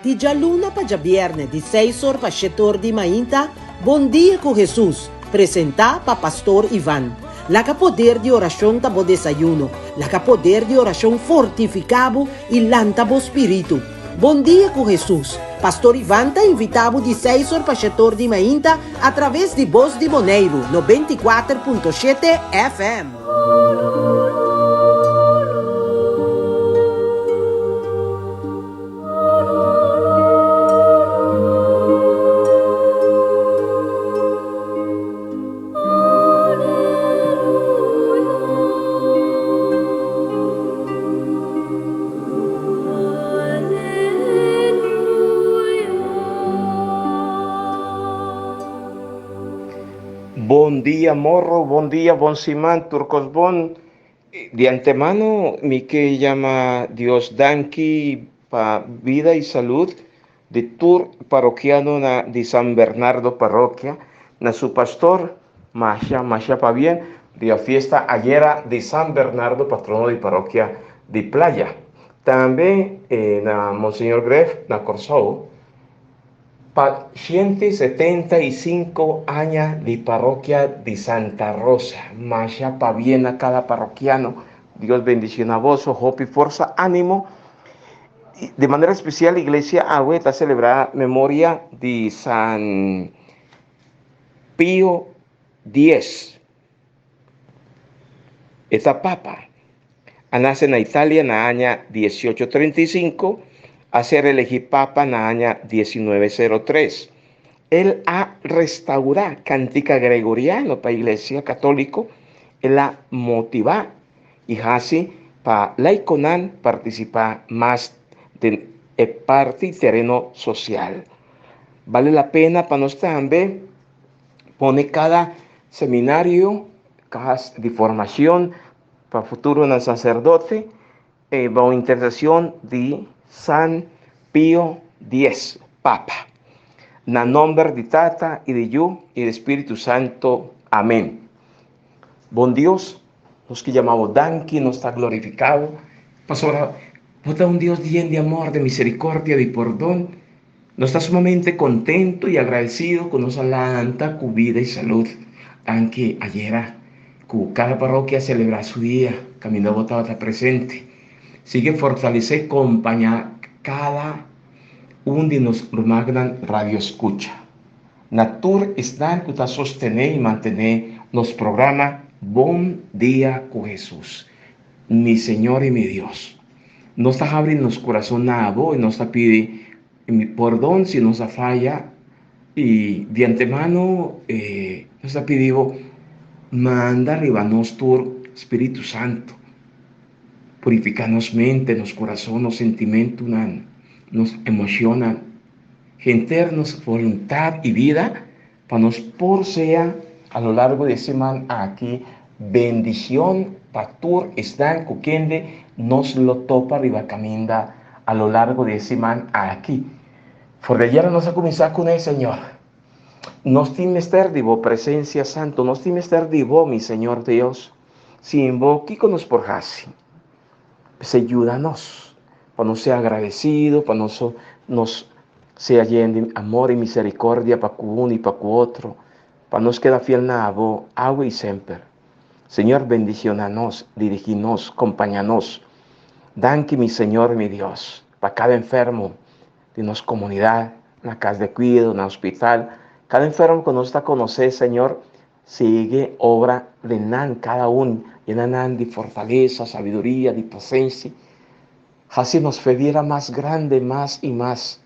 Di djaluna pa djabièrnè di seis or pa shete or di mainta, Bon Dia ku Hesus, presentá pa Pastor Ivan. Laga poder di orashon ta bo desayuno. Laga poder di orashon fortifiká bo i lanta bo spiritu. Bon Dia ku Hesus, Pastor Ivan ta invitá bo di seis or pa shete or di mainta atraves di Bos di Boneiru 94.7 FM. Bon dia morro, bon dia, bon siman, tur kos bon. Di antemano mi ke yama Dios danki pa bida y salud di tur parokiano na di San Bernardo Parokia, na su pastor masha masha pabien di a fiesta ayera di San Bernardo patrono di parokia di Playa. Tambe na Monseñor Greff na Corsou. Pa 175 aña di Parokia di Santa Rosa. Masha pabien na kada parokiano. Dios bendiciona boso, hopi forsa, animo. De manera especial Iglesia awe ta celebra memoria di San Pio X. E ta papa. A nace na Italia na aña 1835, a ser elegi papa na aña 1903. El a restaura cantica gregoriano pa Iglesia Catolico, el a motiva y haci pa laiconan participa mas den e parti tereno social. Bale la pena pa nos tambe pone cada seminario, cas di formacion pa futuronan sacerdote e bao intercesion di San Pio X, Papa. Na nomber di Tata y di Yu y di Spiritu Santo. Amen. Bon Dios, nos ke yama bo danki, nos ta glorifica bo, pasobra bo ta un Dios yen di amor, di misericordia, di pordon. Nos ta sumamente contento y agradecido cu nos a lanta cu bida y salud. Danki ayera cu cada parokia a celebra su dia caminda bo tabata presente. Sigui fortalece y compaña cada un di nos rumannan radio escucha. Na tur esnan cu ta sostene y mantene nos programa Bon Dia cu Jesus, mi Señor y mi Dios. Nos ta habri nos kurason na abo i nos ta pidi pordon si nos a faya i di antemano nos ta pidi bo manda riba nos tur Spiritu Santu purifiká nos mente, nos kurason, nos sentimentunan, nos emoshonnan, henter nos boluntat i bida Pa nos por sea a lo largo di e siman aki bendicion pa tur esnan cu kende nos lo topa riba caminda a lo largo di e siman aki. For di ayera nos a cuminsa cune, Señor, nos tin mester di bo presencia santo, nos tin mester di bo, mi Señor Dios. Sin bo, kico nos por haci? P'esei yuda nos pa nos sea agradecido, pa nos nos sea yen di amor i misericordia pa cu un i pa cu otro, pa nos keda fiel na abo awe i semper. Señor bendiciona nos, dirigi nos, compaña nos. Danki mi Señor mi Dios pa cada enfermo di nos comunidad, na cas de cuido, na hospital, cada enfermo cu nos ta conoce Señor, Sigui obra den nan kada un, yena nan di fortalesa, sabiduria, di pasenshi. Hasi nos fe bira mas grande mas i mas,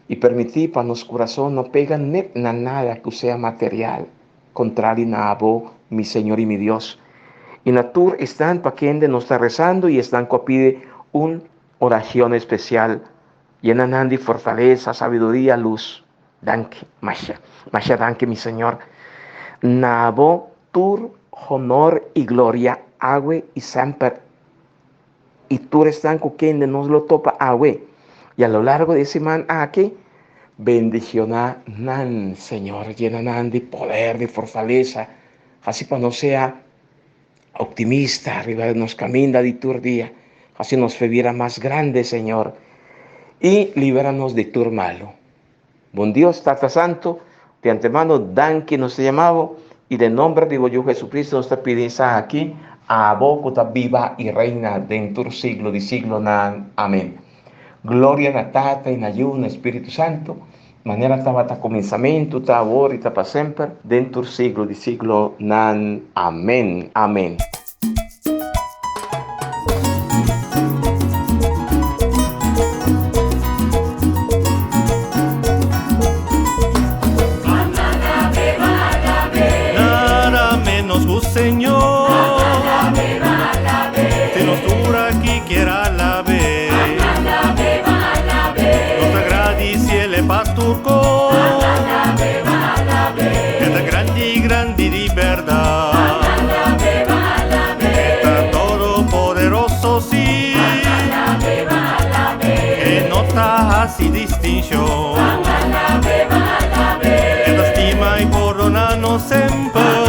i permití pa nos kurason no pega nèt na nada ku sea material, kontrali na abo, mi Señor i mi Dios. I na tur esnan pa kende nos ta rezando i esnan ku a pidi un orashon espesial, yena nan di fortalesa, sabiduria, lus. Danki, masha, masha danki mi Señor. Na bo tur honor i gloria awe i semper. I tur esnan ku kende nos lo topa awe i a lo largo di e siman aki, bendiciona nan, Señor, yena nan di poder, di fortalesa, hasi pa nos sea optimista riba nos caminda di tur dia, hasi nos fe bira mas grande, Señor. I libra nos di tur malu. Bon Dios, Tata Santu, di antemano danki nos ta yama bo i den nomber di bo Yu Jesucristo nos ta pidi esaki abo ku ta biba i reina den tur siglo di siglonan. Amen. Gloria na Tata i na Yu na Spiritu Santu, manera tabata kuminsamentu, ta awor i ta pa semper, den tur siglo di siglonan. Amen. Amen. Nada menos ku Señor. Si nos tur aki kier alab'é. Nos ta gradisiel e pa tur kos. E ta grandi, grandi di bèrdat. E ta todopoderoso, sí. E no ta hasi distinshon. E ta stima i pordoná nos semper.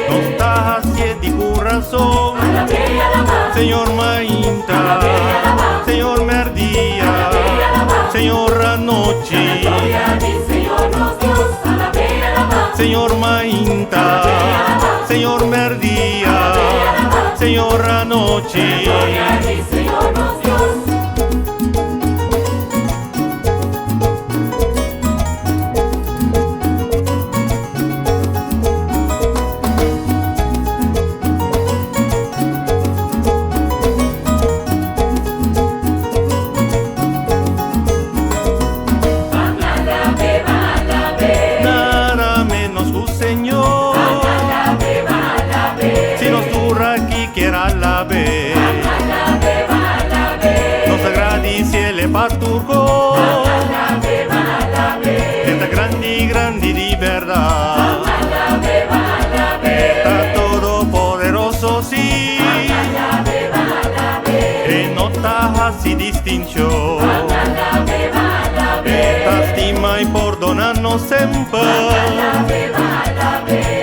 Nos ta hasié di kurason. Señor mainta, Señor mèrdia, Señor anochi. Señor mainta, Señor merdia, Señor anochi. Nada menos ku Señor. Si nos tur aki kier alab'é. Nos ta gradisiel e pa tur kos. E ta grandi, grandi di bèrdat. E ta todopoderoso, sí. E no ta hasi distinshon. E ta stima i pordona nos semper.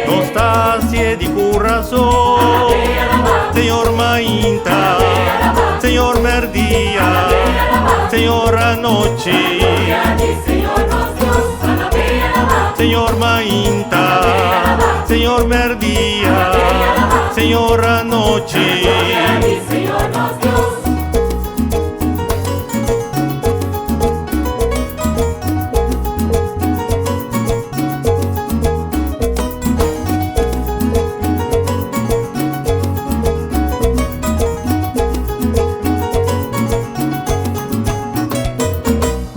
Nos ta hasié di kurason. Señor mainta, Señor merdia, Señor anochi. Señor mainta, Señor merdia, Señor anochi.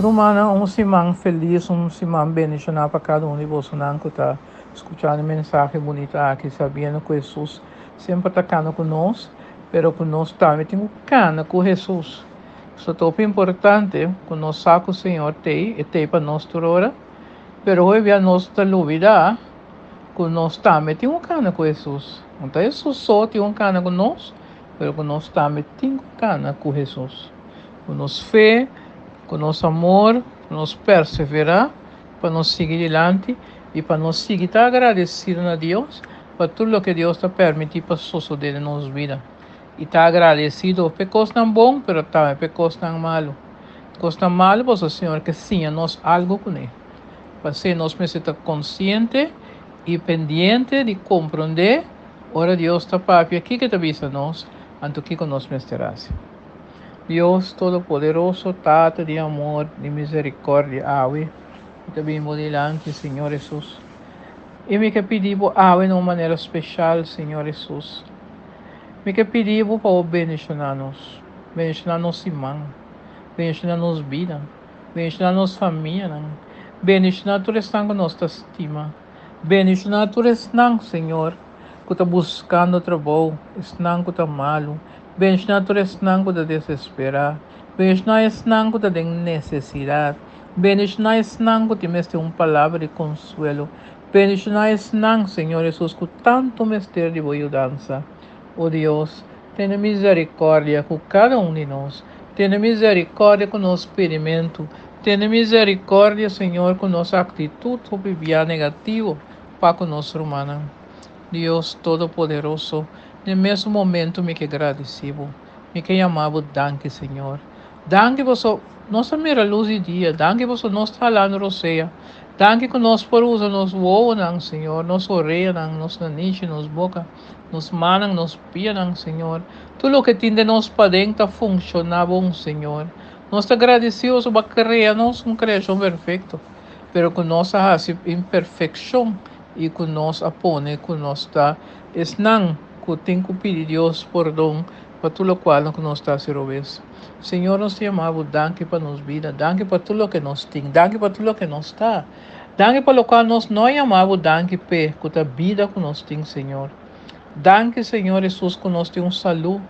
Rumannan, un siman felis, un siman bendishoná pa kada un di bosonan ku ta skuchando e mensahe bunita aki, sabiendo ku Hesus semper ta kana ku nos, pero ku nos tambe tin ku kana ku Hesus. So ta hopi importante ku nos sa ku Señor t'ei, e t'ei pa nos tur ora, pero hopi bia nos ta lubida ku nos tambe tin un kana ku Hesus. No ta Hesus so tin un kana ku nos, pero ku nos tambe tin ku kana ku Hesus. Ku nos fe, ku nos amor, ku nos perseverá pa nos sigui dilanti i pa nos sigui ta agradesido na Dios pa tur loke Dios ta permití pa sosodé den nos bida. I ta agradesido p'e kosnan bon, pero tambe p'e kosnan malu. Kosnan malu pasobra Señor ke siña nos algu kuné. P'esei nos mester ta konsiente i pendiente di komprondé ora Dios ta papia kiko e ta bisa nos, anto kiko nos mester hasi. Dios Todopoderoso, Tata di amor, di miserikòrdia, awe mi ta bin bo dilanti, Señor Hesus, i mi ke pidi bo awe na un manera speshal, Señor Hesus, Mi ke pidi bo pa bo bendishoná nos, bendishoná nos siman, bendishoná nos bida, bendishoná nos famianan, bendishoná tur esnan ku nos ta stima, bendishoná tur esnan, Señor, ku ta buskando trabou, esnan ku ta malu, bendishoná tur esnan ku ta desesperá, bendishoná esnan ku ta den nesesidat, bendishoná esnan ku tin mester un palabra di konsuelo, Bendishoná esnan, Señor Hesus, ku tantu mester di bo yudansa. O Dios, tene miserikòrdia ku kada un di nos. Tene miserikòrdia ku nos pidimentu. Tene miserikòrdia, Señor, ku nos aktitut hopi bia negativo pa ku nos rumannan. Dios Todopoderoso, den mesun momentu mi ke gradisí bo. Mi ke yama bo danki, Señor. Danki paso nos a mira lus di dia. Danki paso nos ta halando rosea. Danki ku nos por usa nos wowonan, Señor, nos oreanan, nos nanishi, nos boka, nos mannan, nos pianan, Señor. Tur loke tin den nos paden ta funshoná bon, Señor. Nos ta gradisido bo a krea nos un kreashon perfekto, pero ku nos a hasi imperfekshon i ku nos a pone ku nos ta esnan ku tin ku pidi Dios pordon pa tur lokual ku nos ta hasi robes. Señor, nos ta yama bo danki pa nos bida, danki pa tur loke nos tin, danki pa tur loke nos ta, danki pa lokual nos no a yama bo danki p'e, ku ta bida ku nos tin, Señor. Danki, Señor Hesus, ku nos tin un salú.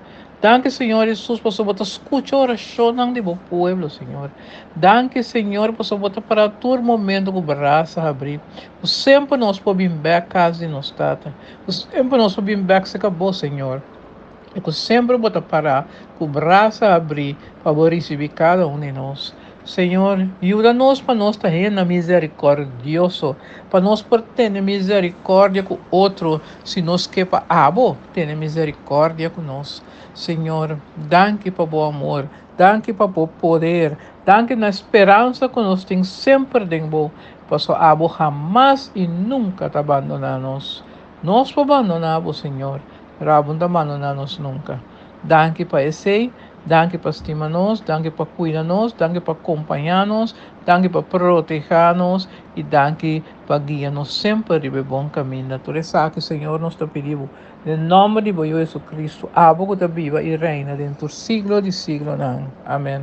Danki, Señor Hesus, pasobra bo ta skucha orashonnan di bo pueblo, Señor. Danki, Señor, pasobra bo ta pará tur momento ku brasa habrí, ku semper nos por bin bèk kas di nos Tata, ku semper nos por bin bèk serka bo, Señor. I ku semper bo ta pará ku brasa habrí pa bo risibí kada un di nos. Señor, yuda nos pa nos ta hende miserikòrdioso, pa nos por tene miserikòrdia ku otro si nos ke pa abo tene miserikòrdia ku nos. Señor, danki pa bo amor, danki pa bo poder, danki na speransa ku nos tin semper den bo, pasobra abo hamas i nunka ta bandoná nos. Nos por bandoná bo, Señor, Pero abo no ta bandoná nos nunka. Danki pa esei, danki pa stima nos, danki pa kuida nos, danki pa kompañá nos, danki pa protehá nos i danki pa guia nos semper riba e bon kaminda. Tur esaki, Señor, nos ta pidi bo den nòmber di bo Yu Jesucristo, abo ku ta biba i reina den tur siglo di siglonan. Amèn.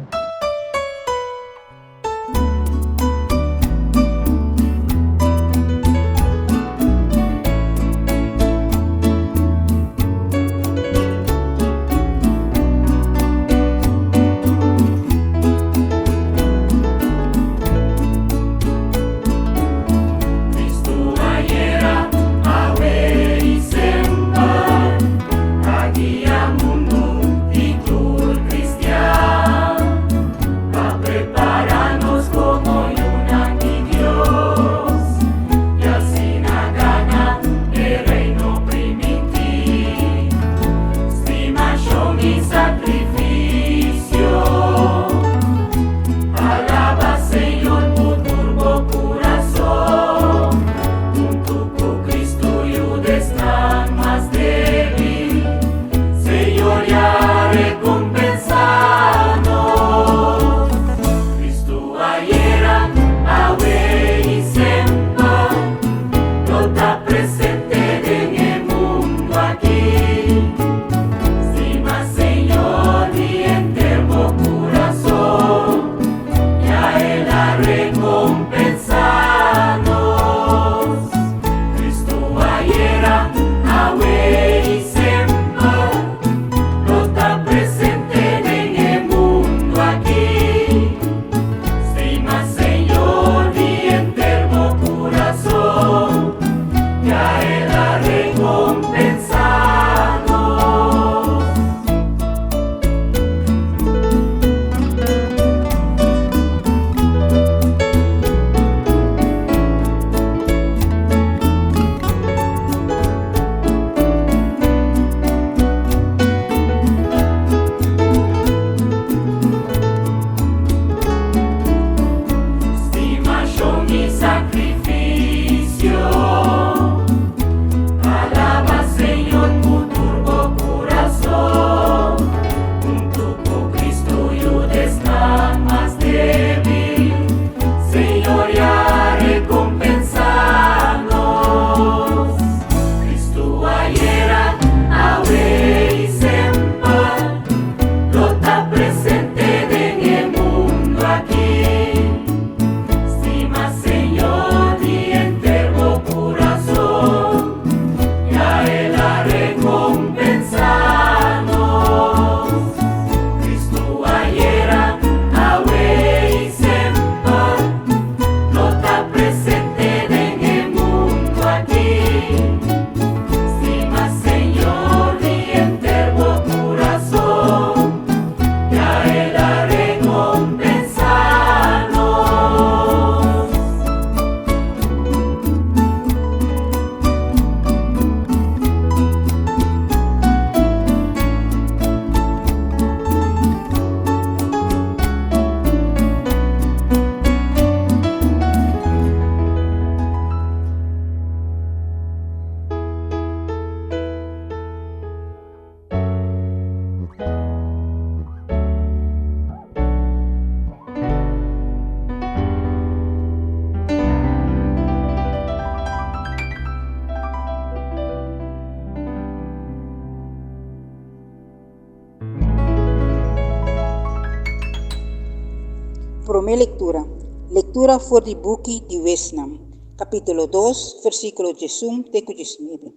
Promé lektura, Lektura for di buki di Huesnan, kapítulo dos, versíkulo 11 te ku 19.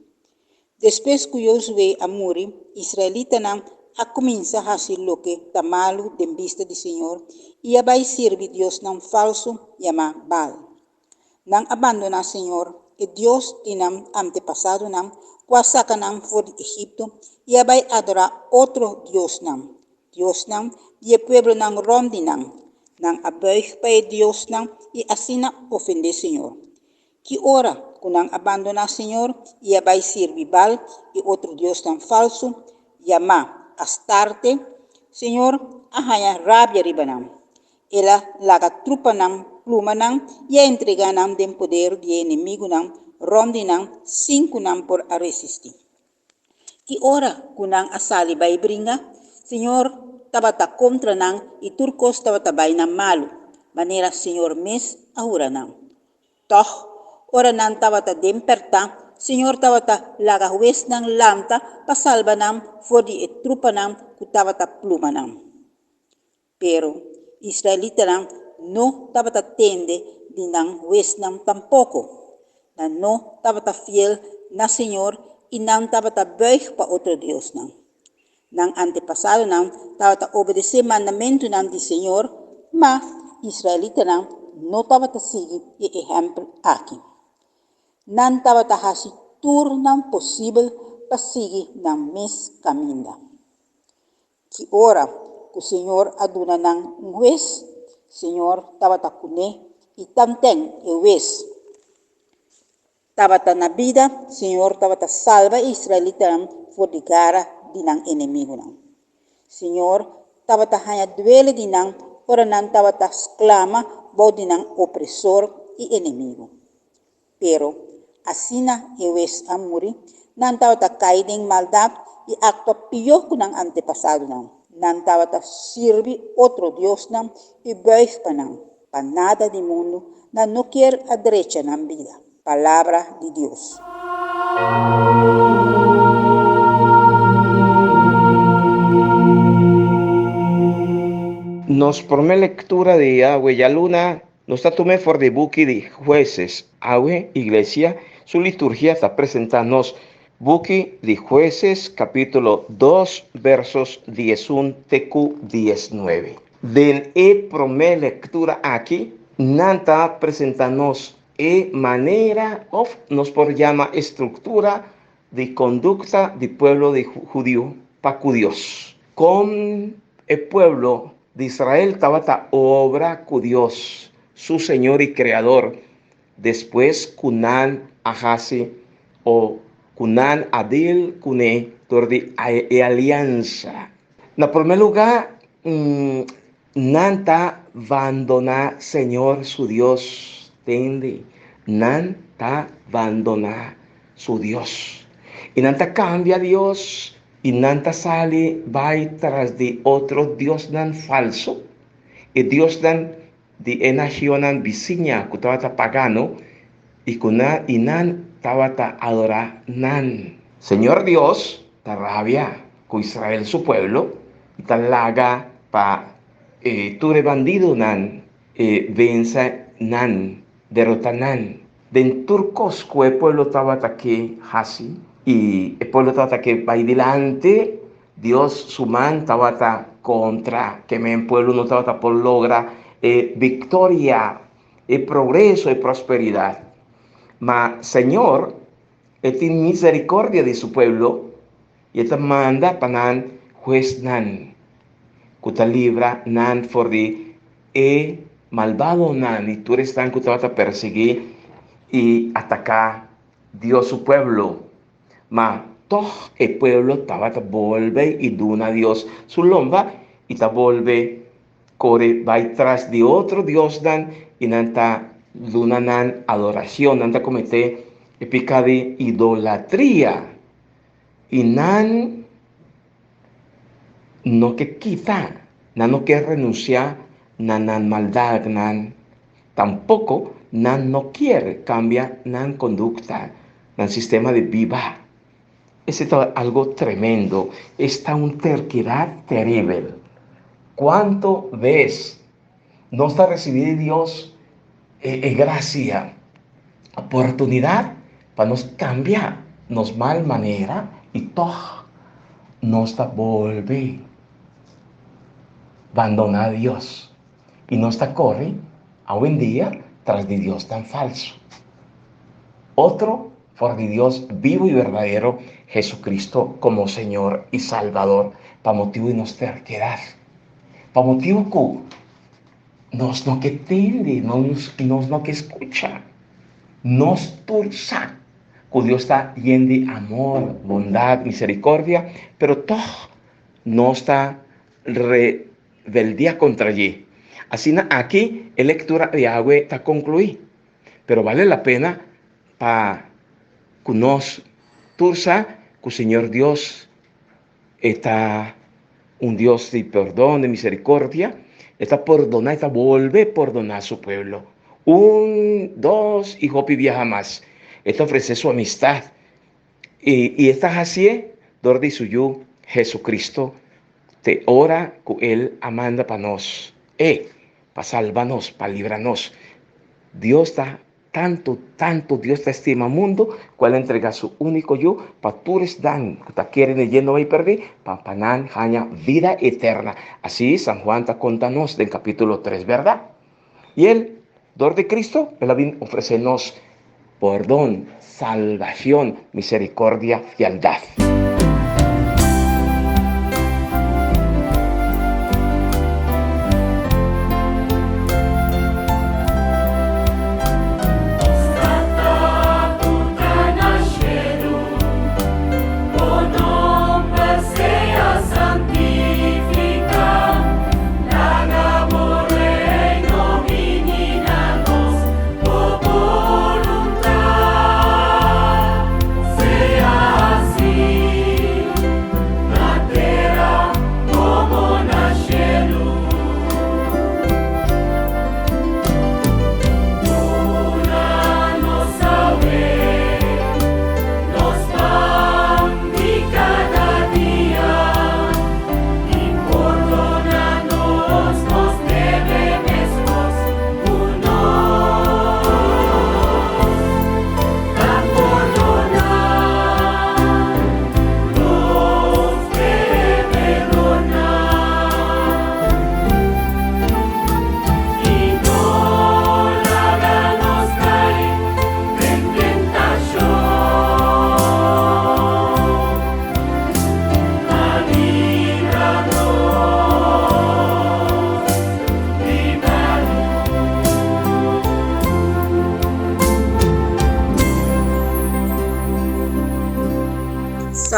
Despues ku Yosue a muri, israelitanan a kuminsá hasi loke ta malu den bista di señor i a bai sirbi diosnan falsu yamá Baal. Nan a bandoná señor, e Dios di nan antepasadonan ku a saka nan for di Egipto, i a bai adorá otro diosnan, diosnan di e pueblonan rònt di nan. Nan a bùig pa e diosnan i asina ofendé señor. Ki ora ku nan a bandoná señor i a bai sirbi Baal i otro diosnan falsu, yamá Astarte, señor a haña rabia riba nan. El a laga trupanan pluma nan i a entregá nan den poder di e enemigunan rònt di nan sin ku nan por a resistí. Ki ora ku nan a sali bai bringa, Señor tabata kontra nan i tur kos tabata bai nan malu, manera Señor mes a hura nan. Tòg, ora nan tabata den pèrtá, Señor tabata laga huesnan lanta pa salba nan for di e trupanan ku tabata pluma nan. Pero, israelitanan no tabata tende di nan huesnan tampoko. Nan no tabata fiel na señor i nan tabata buig pa otro diosnan. Nan antepasadonan tabata obedesé mandamentunan di señor, ma israelitanan no tabata sigui e ehèmpel aki. Nan tabata hasi tur nan posibel pa sigui nan mes kaminda. Ki ora ku Señor a duna nan un hues, Señor tabata kuné i tanten e hues tabata na bida, Señor tabata salba e israelitanan for di gara di nan enemigunan. Señor tabata haña duele di nan ora nan tabata sklama bou di nan opresor i enemigu. Pero, asina e wes a muri, nan tabata kai den maldat i aktua pió ku nan antepasadonan. Nan tabata sirbi otro diosnan i buig pa nan. Pa nada di mundu nan no kier a drecha nan bida. Palabra di Dios. Nos promé lektura di awe djaluna Nos ta tum'é for di buki di Hueses. Awe Iglesia su liturgia ta presentá nos buki di Hueses capítulo dos versos 11 te ku 19. Den e promé lectura aki nan ta presentá nos e manera of nos por yama e structura di conducta di pueblo di hudiu pa cu Dios. Con e pueblo di Israel tabata obra cu Dios, su Señor y Creador, despues cu nan a haci o cu nan a deal cune dor di e aliansa. Na prome lugar, nan ta bandona Señor su Dios, tende, nan ta bandona su Dios. Y nan ta cambia Dios I nan ta sali bai tras di otro diosnan falso, e diosnan di e nashonnan bisiña ku tabata pagano, i ku nan i nan tabata adorá nan. Señor Dios ta rabia ku Israel su pueblo i ta laga pa e tur e bandidonan e vense nan, derotá nan. Den tur kos ku e pueblo tabata ke hasi i e pueblo tabata ke bai dilanti, Dios su man tabata kontra ke men pueblo no tabata por logra e viktoria, e progreso, e prosperidat. Ma Señor e tin miserikordia di su pueblo i e ta manda pa nan huesnan ku ta libra nan for di E malbadonan i tur esnan ku tabata persiguí i ataká Dios su pueblo. Ma tòg e pueblo tabata bolbe i duna Dios su lomba i ta bolbe kore bai tras di otro diosnan i nan ta duna nan adorashon, nan ta kometé e piká di idolatria i nan no ke kita, nan no ke renunsiá na nan maldadnan, tampoko nan no kier kambia nan kondukta, nan sistema di biba. Esei ta algo tremendo, esta un terkidat teribel. Kuantu bes. Nos ta risibí di Dios e grasia, oportunidat pa nos kambia nos mal manera i tòg nos ta bolbe bandoná Dios i nos ta kore awendia tras di diosnan falsu. Otro for di Dios bibu i berdadero, Jesucristo, komo Señor i Salbador, pa motibu di nos terkedat, pa motibu ku nos no ke tende, nos no ke skucha. Nos tur sa ku Dios ta yen di amor, bondat, miserikordia, pero tòg nos ta rebeldia kontra dje. Asina aki e lektura di awe ta konkluí. Pero bale la pena pa ku nos tur sa ku Señor Dios e ta un Dios di perdon, di misericordia, e ta pordona, e ta bolbe pordona su pueblo. Un, dos y hopi biaha mas. E ta ofrece su amistad y y e ta hacié dor di su Yu Jesucristo te ora cu El a manda pa nos, e pa salba nos, pa libra nos. Dios ta tantu, tantu Dios ta stima mundu ku el a entrega su úniko Yu pa tur esnan ku ta kere na dje no bai pèrdí, pa pa nan haña vida eterna. Así San Juan ta konta nos den kapítulo tres, bèrdat? I el, dor di Cristo, el a bin ofresé nos pordon, salbashon, miserikordia, fieldat.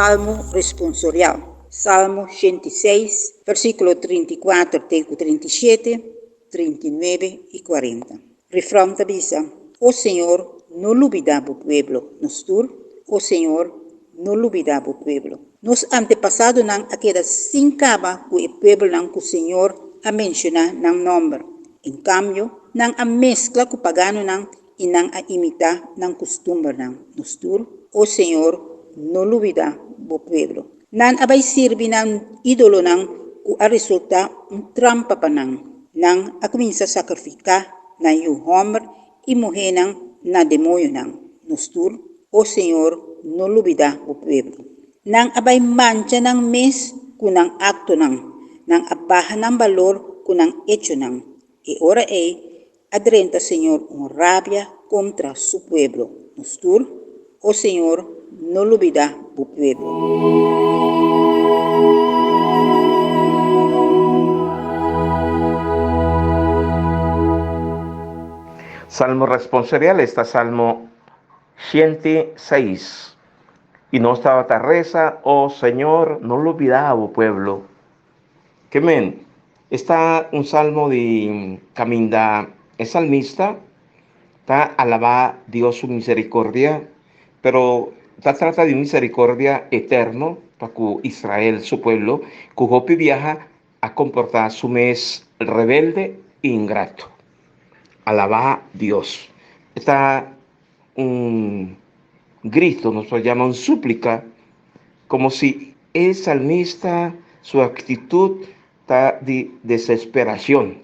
Salmo responsorial. Salmo 106, versíkulo 34 te ku 37, 39 i 40. Refran ta bisa, O Señor, no lubidá bo pueblo, nos tur, o Señor, no lubidá bo pueblo. Nos antepasadonan a keda sin kaba ku e pueblonan ku Señor a menshoná nan nòmber. En kambio, nan a meskla ku paganonan i nan a imitá nan kustumbernan. Nos tur, o Señor, no lubidá bo pueblo. Nan a bai sirbi nan ídolonan ku a resultá un trampa pa nan. Nan a kuminsá sakrifiká nan yu hòmber i muhénan na demoñonan. Nos tur, o Señor, no lubidá bo pueblo. Nan a bai mancha nan mes ku nan aktonan, nan a baha nan balor ku nan echonan. E ora ei a drenta Señor un rabia kontra su pueblo. Nos tur, o Señor, no lubidá bo pueblo. Salmo responsorial esta Salmo 106. I nos tabata resa, O Señor, no lubidá bo pueblo. Ke men, esta un salmo di kaminda e salmista ta alabá Dios su miserikordia, pero ta trata di un miserikordia eterno pa ku Israel, su pueblo, ku hopi biaha a komportá su mes rebelde i ingrato. Alabá Dios. Esta un grito, nos por llama un súplica, como si e salmista su actitud ta di desesperacion.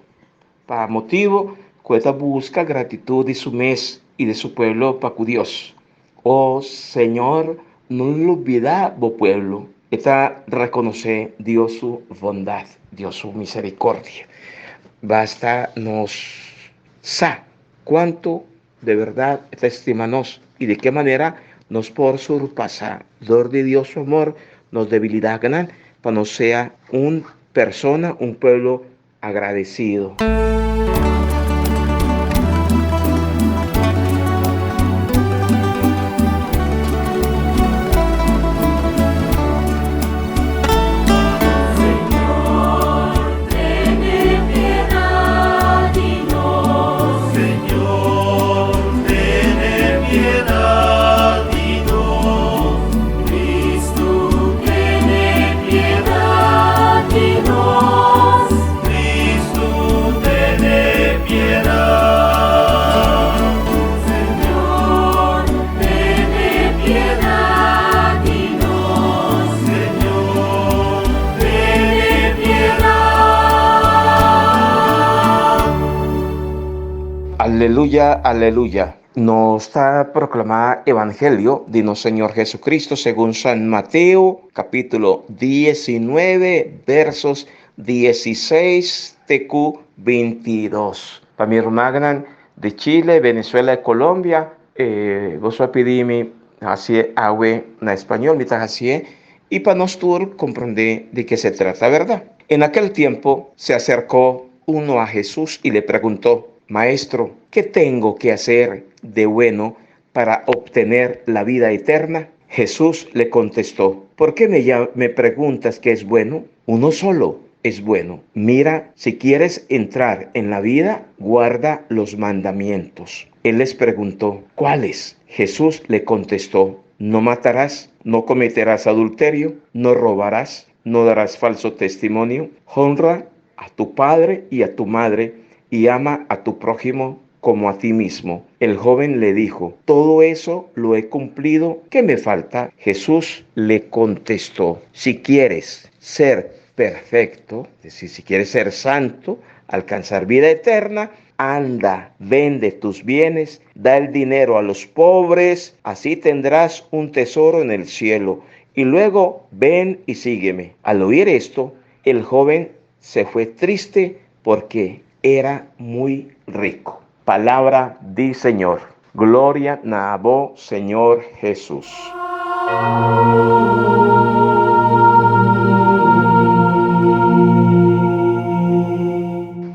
Pa motibu ku e ta buska gratitut di su mes i di su pueblo pa ku Dios. O Señor, no lubidá bo pueblo. E ta rekonosé Dios su bondat, Dios su miserikordia. Basta nos sa kuantu de bèrdat e ta stima nos i di ke manera nos por surpasá dor di Dios su amor nos debilidatnan pa nos sea un persona, un pueblo agradesido. Aleluya, aleluya. Nos ta proclama Evangelio di nos Señor Jesucristo segun San Mateo, capítulo 19, versos 16 te cu 22. Pa mi rumannan di Chile, Venezuela y Colombia, eh, boso a pidi mi hacié awe na español, mi ta hacié, y pa nos tur comprende de qué se trata, ¿verdad? En aquel tiempo se acercó uno a Jesús y le preguntó, Maestro, ¿qué tengo que hacer de bueno para obtener la vida eterna? Jesús le contestó, ¿por qué me, me preguntas qué es bueno? Uno solo es bueno. Mira, si quieres entrar en la vida, guarda los mandamientos. Él les preguntó, ¿cuáles? Jesús le contestó, no matarás, no cometerás adulterio, no robarás, no darás falso testimonio, honra a tu padre y a tu madre y ama a tu prójimo como a ti mismo. El joven le dijo, todo eso lo he cumplido, ¿qué me falta? Jesús le contestó, si quieres ser perfecto, es decir, si quieres ser santo, alcanzar vida eterna, anda, vende tus bienes, da el dinero a los pobres, así tendrás un tesoro en el cielo. Y luego ven y sígueme. Al oír esto, el joven se fue triste porque era muy rico. Palabra di Señor. Gloria na bo, Señor Jesús.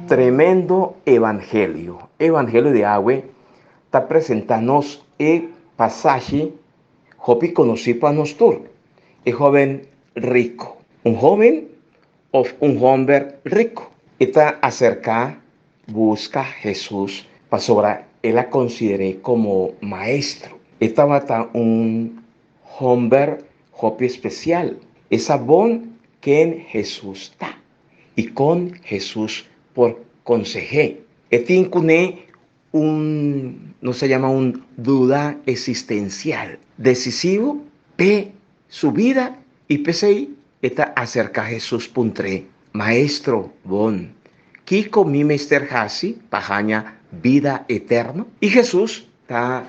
Tremendo evangelio. Evangelio di awe ta presenta nos e pasashi hopi conoci pa nos tur. E hoben rico. Un hoben of un homber rico. E ta acerca busca Jesús pasobra el a consider'é como maestro. E tabata un homber hopi especial. E sa bon ken Jesús ta y con Jesús por conseh'é. E tin cuné un, nos ta yama un duda existencial, decisivo p'e su bida y p'esey e ta acerca Jesús puntr'é, Maestro bon, kico mi mester haci pa haña bida eterno? Y Jesús ta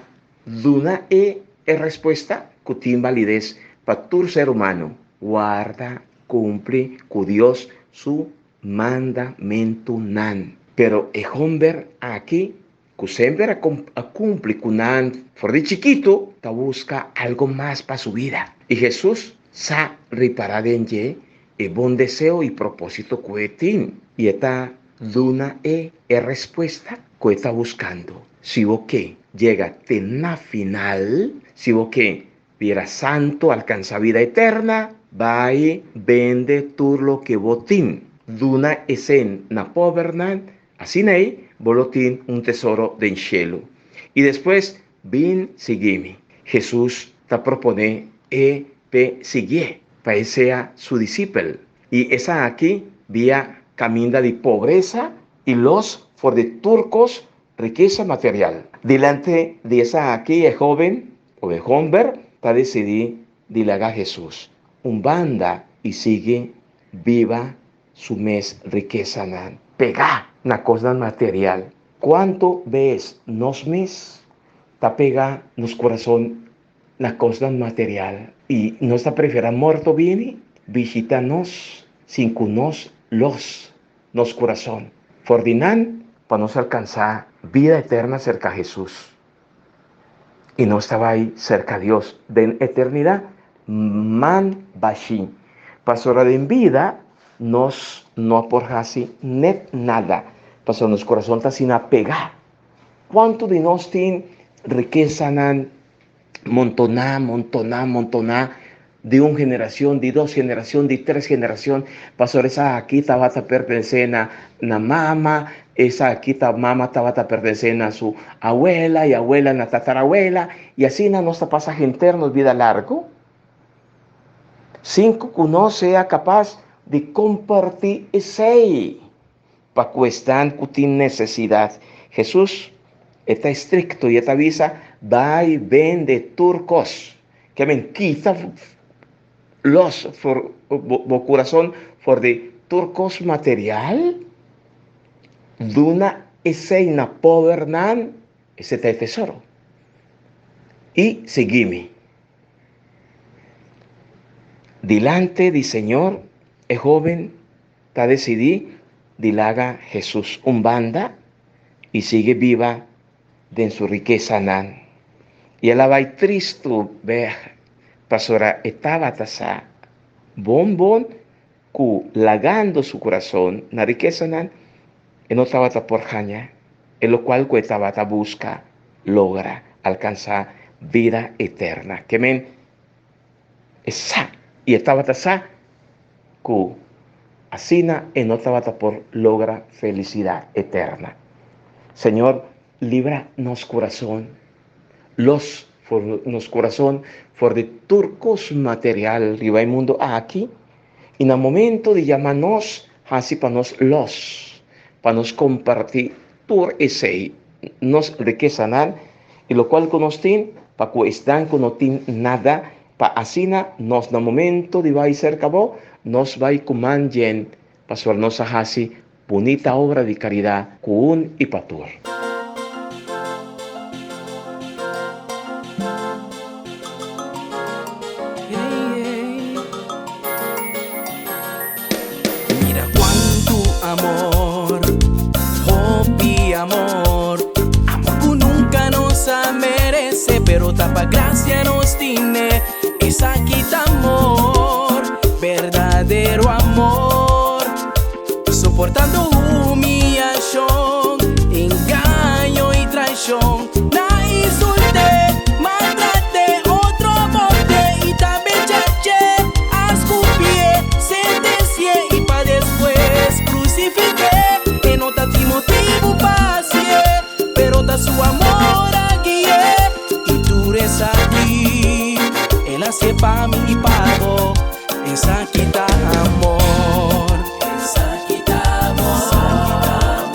duna e e respuesta cu tin validez pa tur ser humano, Warda, cumpli cu Dios su mandamentunan. Pero e homber aki, ku semper a kumpli ku nan for di chikitu, ta buska algo mas pa su bida. I Hesus sa ripará den dje e bon deseo i propósito ku e tin, i e ta duna e e respuesta ku e ta buskando. Si bo ke yega te na final, si bo ke Bira santu, alkansá bida eterna, bai bende tur loke bo tin, duna esei na pobernan, asina ei bo lo tin un tesoro den shelu. I despues bin sigui mi. Hesus ta proponé e p'e siguié, pa e sea su disipel. I esaki bia kaminda di pobresa i los for di tur kos rikesa material. Dilante di esaki e hóben O e homber ta decidí di laga Hesus un banda i sigui biba su mes rikesanan pegá. na kosnan material. Kuantu bes nos mes ta pega nos kurason na kosnan material i nos ta preferá morto bini bishita nos sin ku nos los nos kurason for di nan pa nos alkansá bida eterna serka Hesus i nos ta bai serka Dios den eternidat man bashí. Pasobra den bida nos no por hasi net nada, pasobra nos kurason ta asina pegá. Kuantu di nos tin rikesanan montoná, montoná, montoná di un generacion, di dos generacion, di tres generacion, pasobra esa aki tabata pertenece na na mama, esa aki ta mama tabata pertenece na su abuela y abuela na tatarabuela, y asina nos ta pasa henter nos bida largo sin cu nos sea capaz di comparti esey pa cu esnan cu tin necesidad. Jesús e ta estricto y e ta bisa, Bay bende tur cos. Ke men kita los for bo kurason for di tur kos material, duna esei na pobernan, esei ta e tesoro. I sigui mi. Dilante di Señor e hoben ta desidí di laga Hesus un banda i sigui biba den su rikesanan. I el a bai tristu bèg, pasobra e tabata sa bon bon ku lagando su kurason na rikesanan, e no tabata por haña e lokual ku e tabata buska logra, alkansá bida eterna. Ke men e sa, i e tabata sa ku asina e no tabata por logra felisidat eterna. Señor, libra nos kurason, los for nos kurason for di tur kos material riba e mundu aki, i na momento di yama nos, hasi pa nos los, pa nos kompartí tur esei, nos rikesanan i lokual ku nos tin, pa ku esnan ku no tin nada, Pa asina nos na momento di bai serka bo, nos bai ku man yen, pasobra nos a hasi bunita obra di karidat ku un i pa tur. Mira cuantu amor, hopi amor, amor cu nunca nos a merece, pero ta pa gracia nos tine, esaki ta amor, berdadero amor, soportando humillacion, engaño y traicion, na insulte, maltrate, otro bote y tambe chache, a scupié, sentencié y pa despues crucifiqué. E no ta tin motibu pa hacié, pero ta su amor a guié. Y tur esaki el a hacié pa mi y pa bo. Esaki ta amor. Esaki ta amor.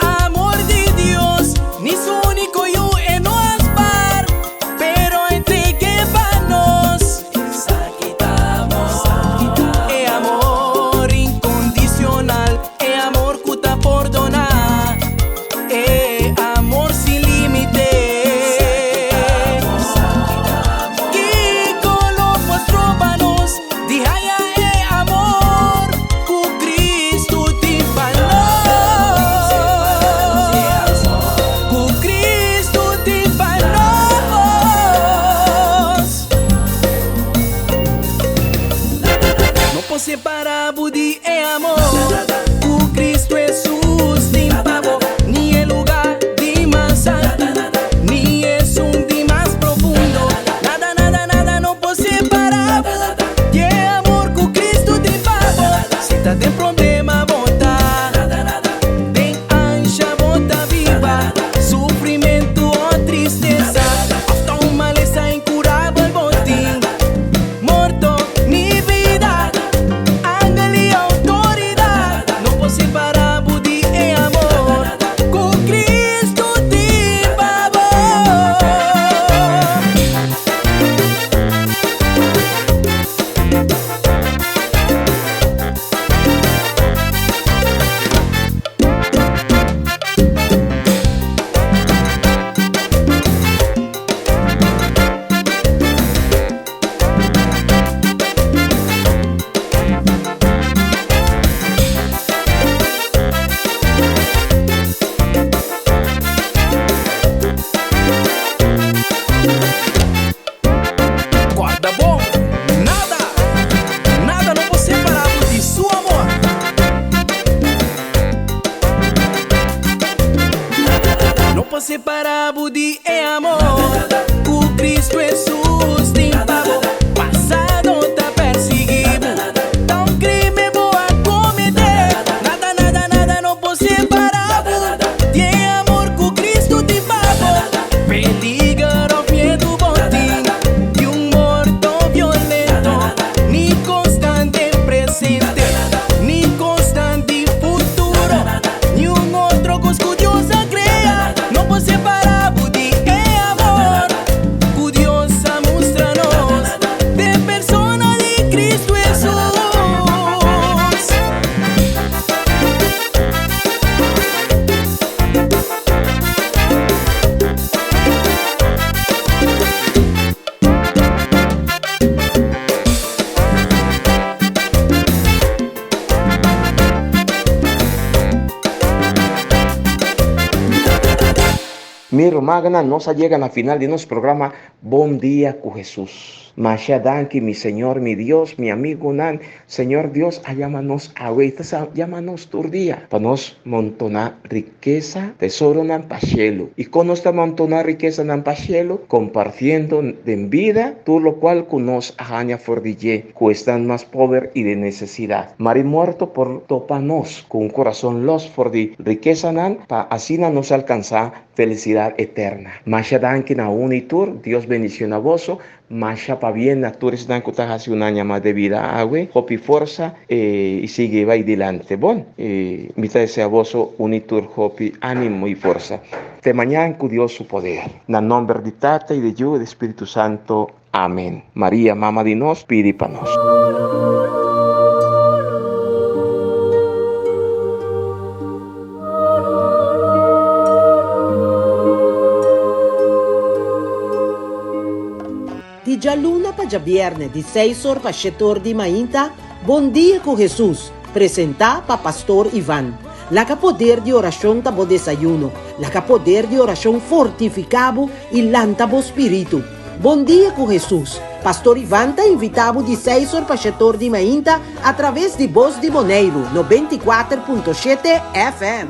Amor di Dios, ni su único yu e no a spar, pero a entregu'é pa nos. Esaki ta amor. E amor incondicional, e amor cu ta pordoná, e amor sin límite. Kiko lo por stroba nos di haya e amor? por separá bo di e amor ku Kristu Hesus tin pa bo. Pasado ta persiguí bo, ta un crimen bo a kometé. Nada, nada, nada no por separá bo di e amor ku Kristu tin pa bo. Peliger òf miedu bo tin di un morto violento, ni konstante presente, ni konstante futuro. Ni un otro kos ku Dios a krea no por separá bo di e amor ku Dios a mustra nos den persona di Kristu Hesus. Mi rumannan, nos a yega na final di nos programa Bon Dia ku Hesus. Masha danki mi Señor, mi Dios, mi amigunan. Señor Dios a yama nos awe y ta sa yama nos tur dia pa nos montona rikesa, tesoronan pa shelu. Y kon nos ta montona rikesanan pa shelu? Kompartiendo den bida tur lokual ku nos a haña for di dje. Ku esnan mas pober i den nesesidat. Mari morto por topa nos ku un kurason los for di rikesanan pa asina nos alkansá felisidat eterna. Masha danki na unu i tur, Dios bendiciona boso, masha pabien na tur esnan ku ta hasi un aña mas de bida awe, hopi forsa i sigui bai dilante. Bon, mi ta desea boso unu i tur hopi animo i forsa. Te mañan ku Dios su poder. Na nomber di Tata i di Yu i di Spiritu Santo. Amen. Maria, Mama di nos, pidi pa nos. Di djaluna pa djabierne di seis or pa shete or di mainta, Bon Dia ku Hesus, presentá pa Pastor Ivan. Laga poder di orashon ta bo desayuno, laga poder di orashon fortifiká bo i lanta bo spiritu. Bon dia ku Hesus! Pastor Ivan ta invitá bo di seis or pa shetor di mainta atraves di Bos di Boneiru 94.7 FM.